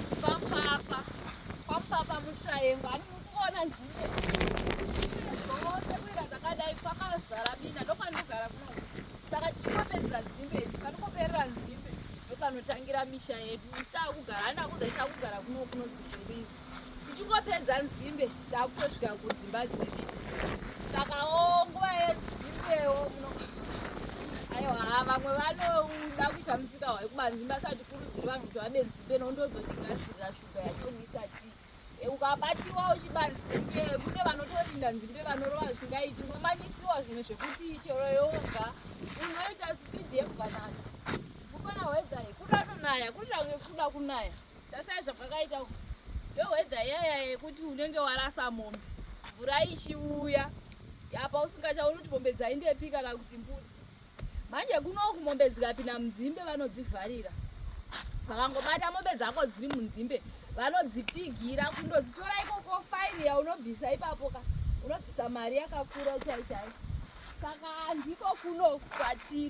Panonzi paMupapa, kwaMupapa muTriangle. Ani muri kuona nzimbe dzose kuita dzakadai, kwakazara minda, ndokwandigara kuno. Saka tichingopedza nzimbe idzi, panokoperera nzimbe ndopanotangira misha yedu. Isu takugara, handina kuudza takugara kuno kunonzi kuChingwizi. Tichingopedza nzimbe takutosvika kudzimba dzedu. Saka o nguva yedzimbewo muno, aiwa, vamwe vanoda kuita musika hwekuba nzimbe, asi hatikurudziri vanhu kuti vabe nzimbe nondozotigadzirira shuga yatomwisa tii. Ukabatiwa uchiba nzimbe, kune vanotorinda nzimbe vanorova zvisingaiti, unomanyisiwa zvimwe zvekuti chero yoga unoita spidi yekubanana. Mukona weather kuda kunaya, kuda kuda kunaya. Tasai zvakakaita ndoweather iyaya yekuti unenge warasa mombe, mvura ichiuya apa usingachaoni kuti mombe dzaindepi kana kuti mbudzi. Manje kunoku mombe dzikapinda munzimbe vanodzivharira. Vakangobata mombe dzako dziri munzimbe vanodzipfigira kundodzitora ikoko. Faini yaunobvisa ipapo ka, unobvisa mari yakakura chai chai. Saka ndiko kuno kwatiri.